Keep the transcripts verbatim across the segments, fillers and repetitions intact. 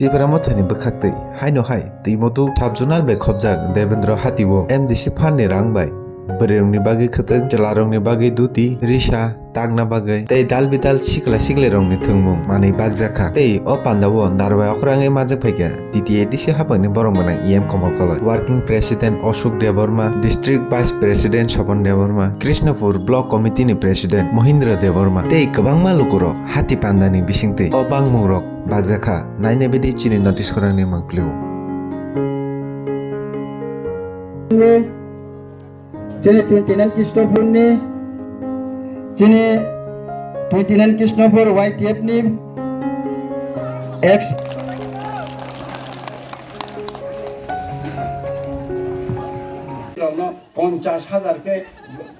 Tipra Mothani bwkhaktwi, haino hai, twi mudu sub-zonal bai khopjak Devendra Hati o M D C fund ni rang bai bwrwirokni bagwi khwtwng, chwlarokni bagwi dhuti, risa, takna bagwi tei dal bidal sikla siklirokni thwngmung manwi bakjakha. Tei o pandao narwai okrangwi majak phaikha T T A D C haphangni borok mwnang E M Komol Koloi, Working President Ashok Debbarma, District Vice President Sopon Debbarma, Krishnapur Block Committee ni President Mohindra Debbarma tei kwbangma lukurok. Hati pandani bisingtwi o bangmungrok bakjakha, naina bidi chini notice khorangni mangpili o. Chini twenty nine Christopher ni, chini twenty nine Christopher Y T F ni ex rokno ponchash hajar khe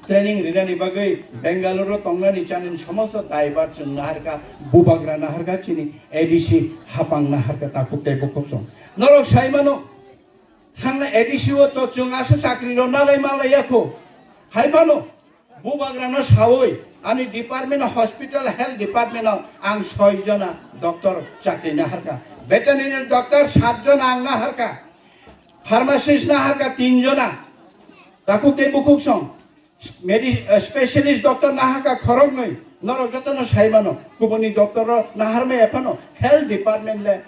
training rinani bagwi Bengaluru tongnani chani somosto daibar chwng naharkha, bubagra naharkha, chini A D C haphang naharkha, takhuk tei bukhuk chwng. Norok sai mano, thangna A D C o to chwng aswk chakri rw nalai malai yakho. Hai phano bubagrano sawi ani department, hospital health department o ang soi jona doctor chakri naharkha, veterinary doctor sat jona ang naharkha, pharmacist naharkha tin jona, takhuk tei bukhuk song. Medi-, eh, specialist doctor naharkha khoroknwi, norok jotono sai mano, kubuni doctor ro naharmaya phano health department le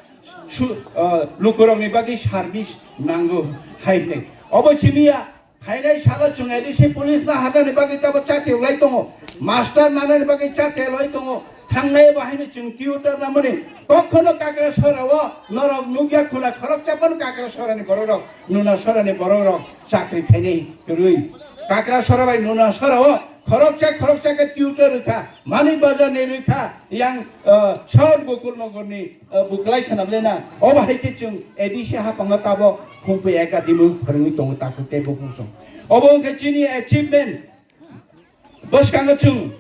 su-, eh, lukurokni bagwi service nango hai hwnwi. Obo simiya, phainai salo chwng A D C police naharnani bagwi tabo chati rwlai tongo, master nanani bagwi chati rwlai tongo, thangnai bo haino chwng tutor namani kokhono Kakrasora o norok nukya khuna khoroksa phano Kakrasora ni borok rok, Nunasora ni borok rok chakri khainai kwrwi. Kakrasora bai Nunasora o khoroksa khoroksa khe tutor rwkha, Manik Bazar ni rwkha, yang, uh, South Gokul Nagar ni, uh, buklai khana bwlena. Obo hai khe chwng A D C haphang o tabo Khumpui Academy phwrwngwi tongo takhuk tei bukhuk song. Obo wngkha chini achievement. Bwskango chwng,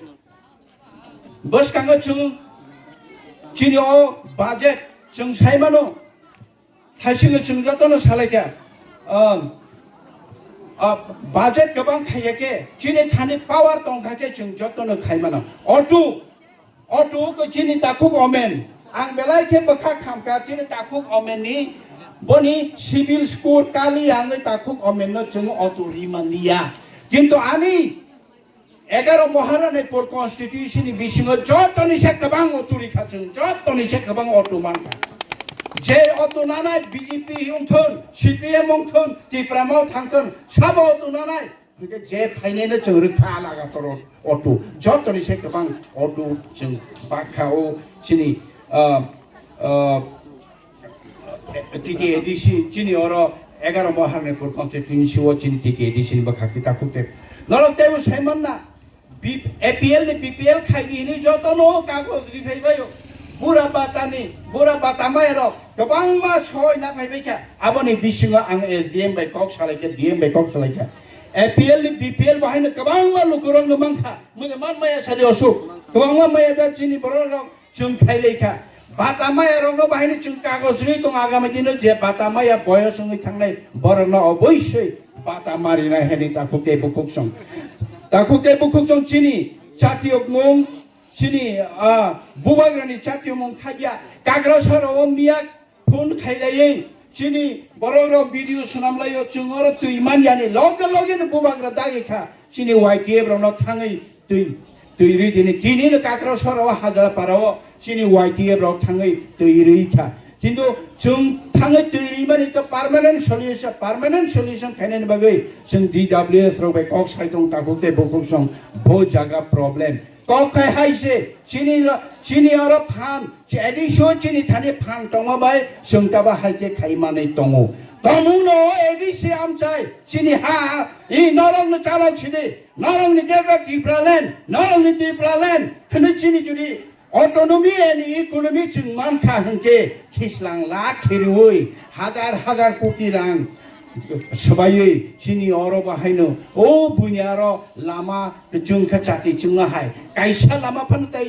bwskango chwng chini o budget chwng sai mano, thaisingo chwng jotono salaikha, um, uh, budget kwbang khaiya khe chini thani power tongkha khe chwng jotono khai mano. Auto, auto ko chini takhuk omen, ang belai khe bwkha khamkha chini takhuk omen ni, boni civil score kali angwi takhuk omen no chwng auto ri manliya. Kintu ani Egaroh Maharanipur constituency ni bisingo jotoni se kwbang auto rikha chwng, jotoni se kwbang auto mankha. Je auto nanai B J P wngthun, C P M wngthun, Tipra Motha wngthun, sabo auto nanai. Hwnkhe je phainaino chwng rwkha laga toro auto. Jotoni se kwbang auto chwng bakha o chini, ah, ah, T T A D C chini oro egaroh Maharanipur constituency o chini T T A D C ni bwkhak twi takhuk tei. Norok teibo sai manna, B-, A P L ni B P L khai di hinwi jotono kagoj riphai baio. Bura batani, bura bata maya rok kwbangma soi na phai baikha. Aboni bisingo ang S D M bai kok salaikha, D M bai kok salaikha. A P L ni B P L bo haino kwbangma lukurokno mankha. Mui man maya sadi osuk. Kwbangma maya da chini borok rok. Chwng khailai kha. Bata maya rokno bahai ni chwng kagoj rwi tongo, agami dino je bata maya boyos wngwi thangnai borokno oboisoi bata marinai hwnwi takhuk tei bukhuk song. Takhuk tei bukhuk song chini chatiyo mung, chini, ah, bubagrani chatiyo mung thakya. Kakrasora o miya phone khailaiwi chini borok rok video swnam laio, chwng oro twi manya ni loge loge no bubagra dagi kha. Chini Y T F rokno thangwi twi, twi rwi tini, tini no Kakrasora o Hajrapara o chini Y T F rok thangwi twi rwi kha. Kintu chwng thangwi twi rwi mani to permanent solution, permanent solution khainani bagwi chwng D W S rok bai kok sai tong takhuk tei bukhuk song bo jaga problem. Kok khai hai se chini lo, chini oro phan, chi A D C o chini thani phan tongma bai chwng taba hai khe khai manwi tongo. Tomung no A D C amchai chini ha, i norok no chalok sidi, norok ni Greater Tipraland, norok ni Tipraland, hwnwi chini jodi autonomy and economy chwng mankha hwnkhe khislang lakh khe rwui hajar hajar koti rang swbaiwi chini oro bahaino o buini aro lama kwchwng khe chati chwngno hai kaisa lama phano tai